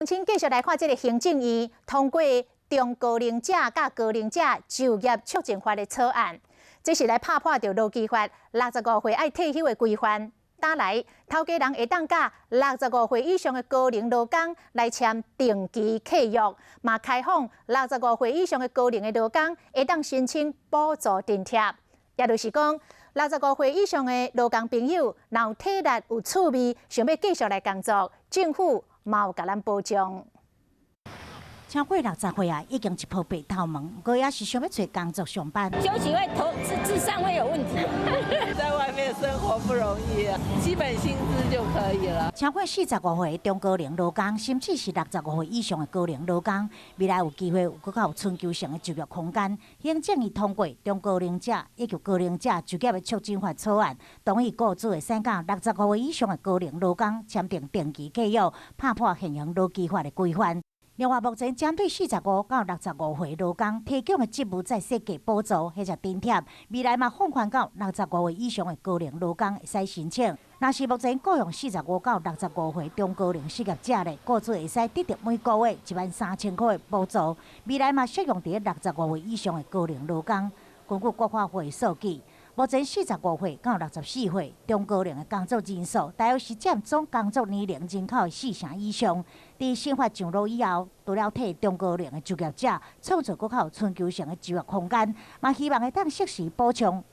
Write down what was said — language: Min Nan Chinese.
請繼續來看這个行政院通過中高齡者佮高齡者就業促進法的草案，這是來拍破著勞基法六十五歲愛退休的規範。打來，頭家人會當佮六十五歲以上的高齡勞工來簽定期契約，嘛開放六十五歲以上的高齡的勞工會當申請補助津貼。也就是講，六十五歲以上的勞工朋友，若有體力有趣味，想欲繼續來工作，政府嘛有共咱保障。超過六十歲啊，已經一鋪白頭毛，毋過猶是想欲揣工作上班。休息會頭智商會有問題。在外面生活不容易，基本薪資就可以了。超過四十五歲的中高齡勞工，甚至是六十五歲以上的高齡勞工，未來有機會有閣較有春秋性的就業空間。行政院通過中高齡者以及高齡者就業的促進法草案，同意雇主會使佮六十五歲以上的高齡勞工簽訂定期契約，拍破現行勞基法的規範。另外，目前針對四十五到六十五歲勞工提供的職務再設計補助或者津貼，未來嘛放寬到六十五歲以上的高齡勞工會使申請。若是目前雇用四十五到六十五歲中高齡失業者咧，雇主會使得著每個月13,000箍的補助，未來嘛適用佇六十五歲以上的高齡勞工。根據國發會數據，目前四十五歲到六十四歲中高齡的工作人數，大約是佔總工作年齡人口的四成以上。佇新法上路以後，除了替中高齡的就業者創造閣較有春秋性的就業空間，嘛希望會當適時補充。